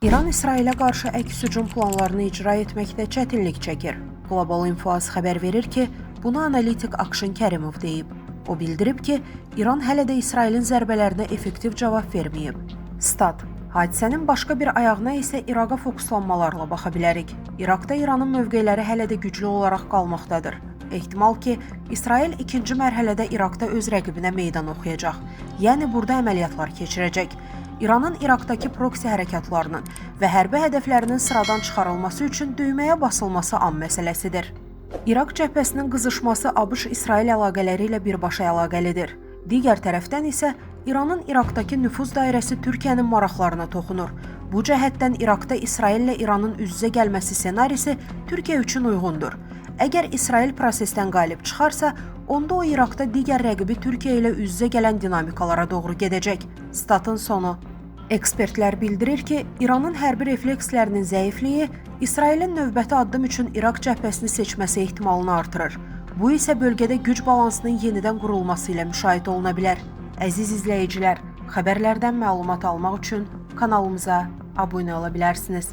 İran İsrailə qarşı əks hücum planlarını icra etməkdə çətinlik çəkir. Global Info.az xəbər verir ki, bunu analitik Akşin Kərimov deyib. O bildirib ki, İran hələ də İsrailin zərbələrinə effektiv cavab verməyib. Stat: Hadisənin başqa bir ayağına isə İraqa fokuslanmalarla baxa bilərik. İraqda İranın mövqeləri hələ də güclü olaraq qalmaqdadır. Ehtimal ki, İsrail ikinci mərhələdə İraqda öz rəqibinə meydan oxuyacaq. Yəni burada əməliyyatlar keçirəcək. İranın İraqdakı proksi hərəkatlarının və hərbi hədəflərinin sıradan çıxarılması üçün düyməyə basılması an məsələsidir. İraq cəbhəsinin qızışması ABŞ-İsrail əlaqələri ilə birbaşa əlaqəlidir. Digər tərəfdən isə İranın İraqdakı nüfuz dairəsi Türkiyənin maraqlarına toxunur. Bu cəhətdən İraqda İsraillə İranın üz-üzə gəlməsi ssenarisi Türkiyə üçün uyğundur. Əgər İsrail prosesdən qalib çıxarsa, onda o İraqda digər rəqibi Türkiyə ilə üz-üzə gələn dinamikalara doğru gedəcək. Statın sonu. Ekspertlər bildirir ki, İranın hərbi reflekslərinin zəifliyi İsrailin növbəti addım üçün İraq cəbhəsini seçməsi ehtimalını artırır. Bu isə bölgədə güc balansının yenidən qurulması ilə müşahidə oluna bilər. Əziz izləyicilər, xəbərlərdən məlumat almaq üçün kanalımıza abunə ola bilərsiniz.